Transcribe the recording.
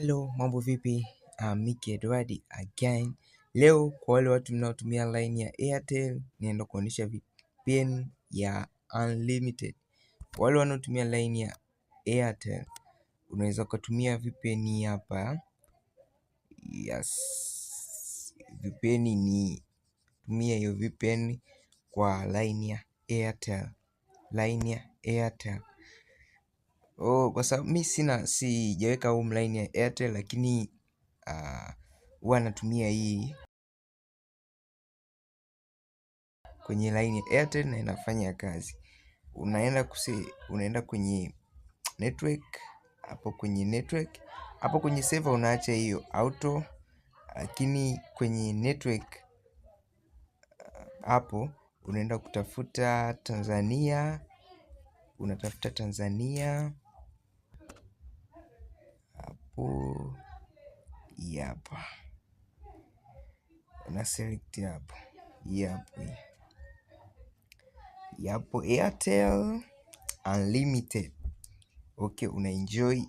Hello, mambo vipi? Micky Edward again. Leo kwa wale watu mnaotumia line ya Airtel nienda kuonyesha VPN ya unlimited. Kwa wale wanaotumia line ya Airtel unaweza ukatumia VPN hapa. Yes. VPN ni tumia hiyo VPN kwa line ya Airtel. Line ya Airtel. Oh, kwa sababu mi sina sijaweka home line ya Airtel lakini huwa natumia hii kwenye line ya Airtel na inafanya kazi. Unaenda kwenye network, hapo kwenye network, hapo kwenye server unaacha hiyo auto, lakini kwenye network hapo unaenda kutafuta Tanzania, unatafuta Tanzania hapo hapa una select hapo hapo yapo Airtel unlimited. Okay, una enjoy.